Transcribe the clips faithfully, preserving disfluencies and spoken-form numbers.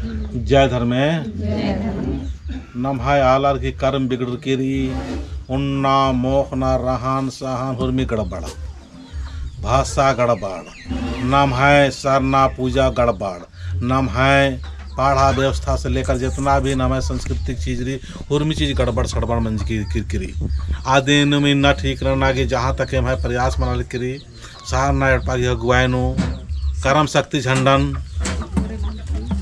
जय धर्मे। नम्है आलर की कर्म बिगड़रकी रई, उन्ना, मोख़ना, रहन सहन, हुरमी गड़बड़, भाषा गड़बड़, नम्है सरना पूजा गड़बड़, नम्है पड़हा व्यवस्था से लेकर जेतना भी नम्है सांस्कृतिक चीज रई, हुरमी चीज गड़बड़ सड़बड़ मंजकी रई। अदिन इन्ना ठीक नना गे जहाँ तक एम्है प्रयास मना लगी रई, सरना एड़पा की अगुवाई नू करम शक्ति झंडन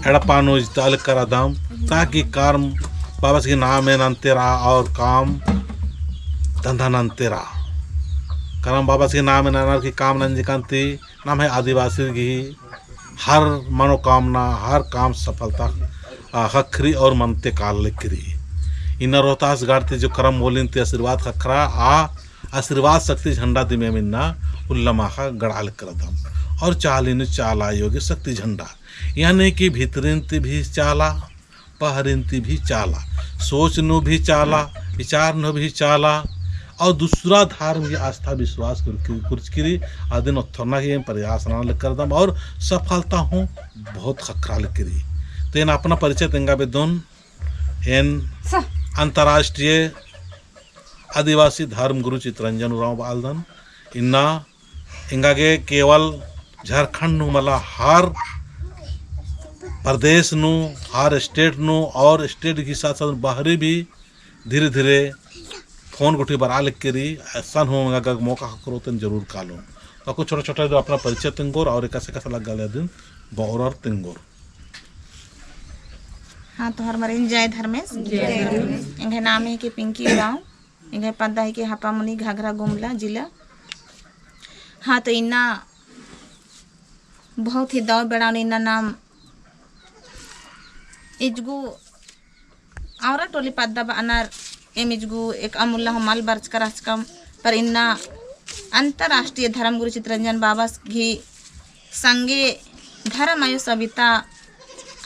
एड़पा नू इजता लगी रअदम, ताकि करम बाबस की नामे नन्ते रआ और काम धंधा नन्ते रआ। करम बाबस की नामे ननर की काम नंजकन ती नम्है आदिवासी गही हर मनोकामना, हर काम सफलता, आ, ख़क्खरी और मनते काला लगी रई। इन्ना रोहतास गढ़ ती जो करम मोलिन ती आशीर्वाद ख़क्खरा, आ आशीर्वाद शक्ति झंडा दिम एम इन्ना उल्ला माख़ा गड़ा लगी रअदम। और चाली नू चाला आयो गही शक्ति झंडा, यानी कि भितरिन ती भी चाला, बहरिन ती भी चाला, सोच नू भी चाला, विचार नू भी चाला, और दूसरा धर्म की आस्था विश्वास कुर-, कुरचकी रई, अदिन ओथरना की एम प्रयास नना लगी रअदम और सफलता हूँ बहुत ख़क्खरा लगी रई। तो एन अपना परिचय तेंगा बेद्दोन, एन अंतर्राष्ट्रीय आदिवासी धर्म गुरु चितरंजन उराँव बआलदन। इन्ना एंगा गे केवल झारखंड नू मला, हर प्रदेश नू, हर state नू और state के साथ साथ बहरी भी धीरे धीरे फोन गुट्ठी बरआ लगी रई। असन हूँ एंगा गे मौका ख़क्खरो तेन जरूर कालोन। अक्कु छोटा छोटा दो अपना परिचय तेंगोर और एकासे एकासे लग्गा ले अदिन बओर और तेंगोर। हाँ, तो होरमारिन जय धर्मेस। जय धर्मेस। एंग्है नामे हिके पिंकी उराँव। एंग्है पद्दा हिके हपामुनी, घाघरा गुमला जिला। हाँ, तो इन्ना बहुत ही दव बेड़ा नू इन्ना नाम इजगु औरा टोली पद्दा बअनर एम इजगु एकअम उल्ला हूँ मल बरचका रहचकम, पर इन्ना अंतर्राष्ट्रीय धर्म गुरु चितरंजन बाबस गही संगे धर्म आयो सविता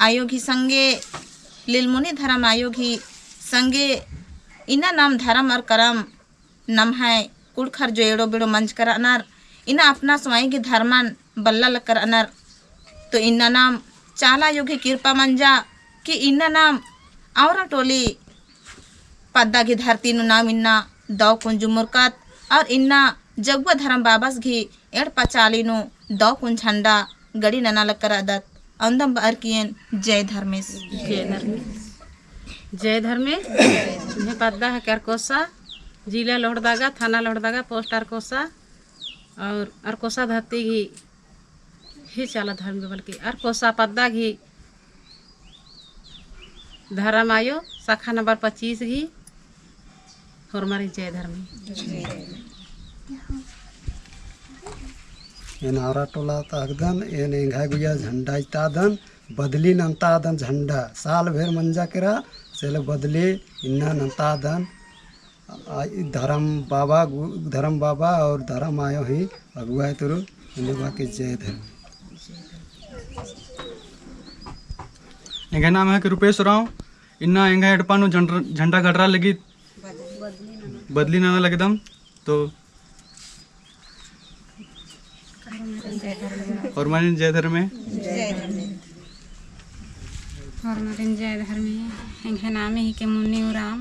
आयो गही संगे, लिलमुनी धर्म आयो गही संगे, इन्ना नाम धर्म और करम नम्है कुँड़ुख़र जो एड़ो बेड़ो मंजका रअनर, इन्ना अपना स्वयं गही धर्मन बल्ला लक्का रअनर। तो इन्ना नाम चाला आयो गही किरपा मंजा कि इन्ना नाम औरा टोली पद्दा गही धरती नू नाम इन्ना दव कुन जुमुरकत और इन्ना जगुआ धर्म बाबस गही एड़पा चाली नू दव कुन झंडा गड़ी नना लक्का रअदत। औंदम बअर की एन जय धर्मेस। जय धर्मेस। जय धर्मेस। एंग्है पद्दा हिके अरकोसा, जिला लोहरदगा, थाना लोहरदगा, post अरकोसा, और अरकोसा धरती गही ही चाला धर्म बल्कि अरकोसा पद्दा गही धर्म आयो शाखा number पच्चीस गही होरमारिन जय धर्मे। एन औरा टोला ता हिकदन, एन एंग्है गुइया झंडा इजतादन, बदली नन्तादन झंडा, साल भेर मंजा केरा, सेले बदली इन्ना नन्तादन। आ, ई धर्म बाबा गु-, धर्म बाबा और धर्म आयो ही अगुवाई तुरु, धन्यवाद के जय धर्म। एंग्है नाम हिके रुपेश उराँव। इन्ना एंग्है एड़पा नू झंड-, झंडा गड़रा लगी बदली नना लगदम। तो होरमारिन जय धर्मे। होरमारिन जय धर्मे। एंग्है नामे हिके मुन्नी उराँव।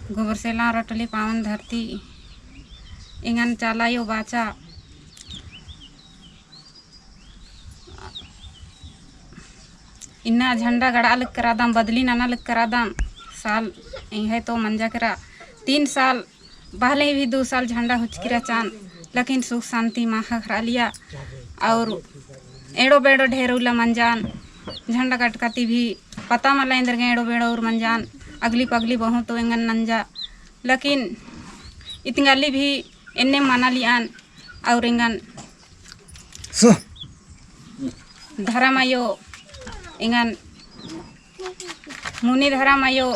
गोबरसेला रटली पावन धरती। एंगन चाला आयो बाचा इन्ना झंडा गड़ा लक्का रअदम, बदली नना लक्का रअदम। साल एंग्है तो मंजा केरा तीन साल पहले भी दो साल झंडा हुचकी रहचन, लेकिन सुख शांति मा ख़क्खरालिया। और एड़ो बेड़ो ढेर उल्ला मंजान, झंडा गटका ती भी पता मला एन्देरगे एड़ो बेड़ो उर मंजान, अगली पगली बहुत तो एंगन नंजा, लेकिन इतंगली भी एन्ने मनालियन। और एंगन धर्म आयो, एंगन मुनी धर्म आयो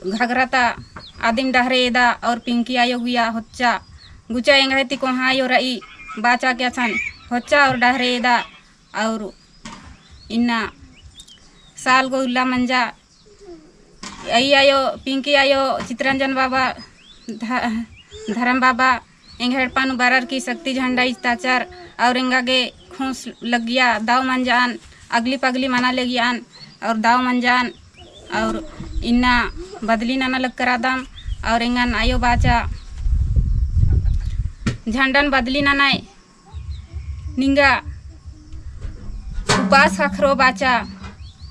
घाघरा ता आदिम डहरे एदा और पिंकी आयो गुइया होच्चा गुचा एंग्है ती कोहाँ आयो रई बाचा के असन होच्चा और डहरे एदा और इन्ना साल गो उल्ला मंजा। अई आयो, पिंकी आयो, चितरंजन बाबा, ध-, धरम बाबा, एंग्है एड़पा नू बरर की शक्ति झंडा इजताचर और एंगा गे ठोस लग्गिया, दव मंजान, अगली पगली मना लगियान, और दव मंजान, और इन्ना बदली नना लग करादम, और एंगन आयो बाचा, झंडन बदली ननाय, निंगा उपास ख़क्खरो बाचा,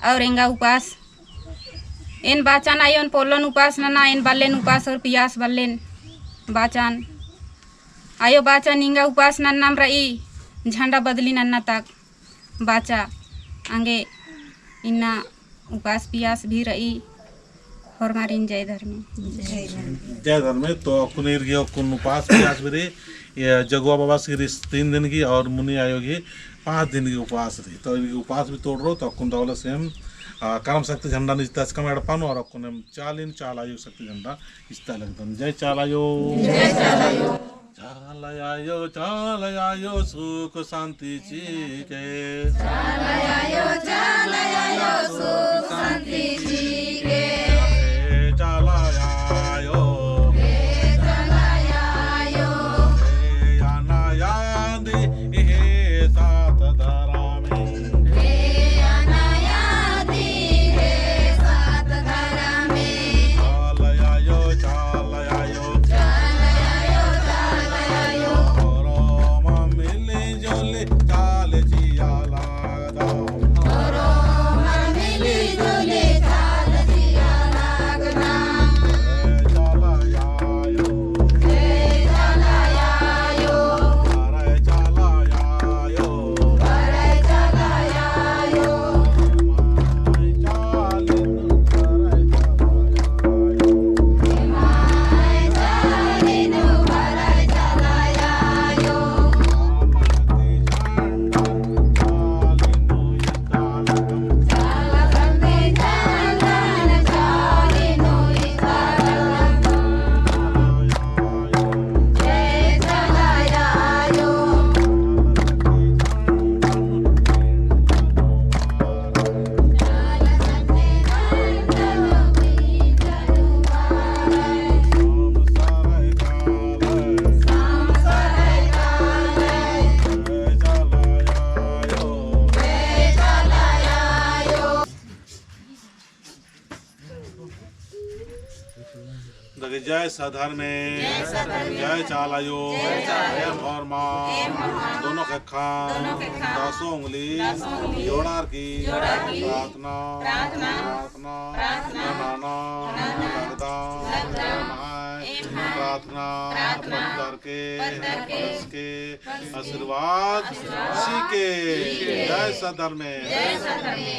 और एंगा उपास एन बाचन आयोन पोल्लोन उपास नना, एन बल्लेन उपास और पियास बल्लेन बाचन। आयो बाचा निंगा उपास नन्नम रई, झंडा बदली नन्ना तक बाचा। अंगे इन्ना उपास पियास भी रई। होरमारिन जय धर्मे। जय धर्मे। तो अक्कुन ईर गही अक्कुन उपास पियास भी रई, ये जगुआ बाबास गही रई तीन दिन गही और मुनी आयो गही पाँच दिन गही उपास रई। तो ईर गही उपास भी तोड़रओ, तो अक्कुन दवले सेम, आ, करम शक्ति झंडा नू इजताचकम एड़पा नू और अक्कुन एम चालिन चाला आयो शक्ति झंडा इजता लगदम। जय चाला आयो। जय चाला आयो। चाला आयो, चाला आयो, सुख शांति चिके। चाला आयो, चाला आयो, सुख शांति चिके। हे चाला आयो। हे चाला आयो। हे अनायादी, हे सात धरामे। हे अनायादी, हे सात धरामे। चाला आयो, चाला आयो। चाला आयो, चाला आयो। होरमा मिली जुली चाला चिआ लगदम। होरमा मिली जुली चाला चिआ लगदम। हे चाला आयो। हे चाला आयो। अरे चाला आयो। अरे चाला आयो। दगे जय सधर्मे, जय सधर्मे, जय चाला आयो, जय चाला आयो, एम होरमा, एम होरमा, दोनों ख़ेक्खन, दोनों ख़ेक्खन, दसों उंगली, दसों उंगली, जोड़ारकी, जोड़ारकी, प्रार्थना, प्रार्थना, प्रार्थना, प्रार्थना, नना, नना, लगदम, लगदम, एम्है, एम्है, प्रार्थना, प्रार्थना, पद्दर के, पद्दर के, पलस के, पलस के, आशीर्वाद, आशीर्वाद, चिके, चिके, जय सधर्मे, जय सधर्मे।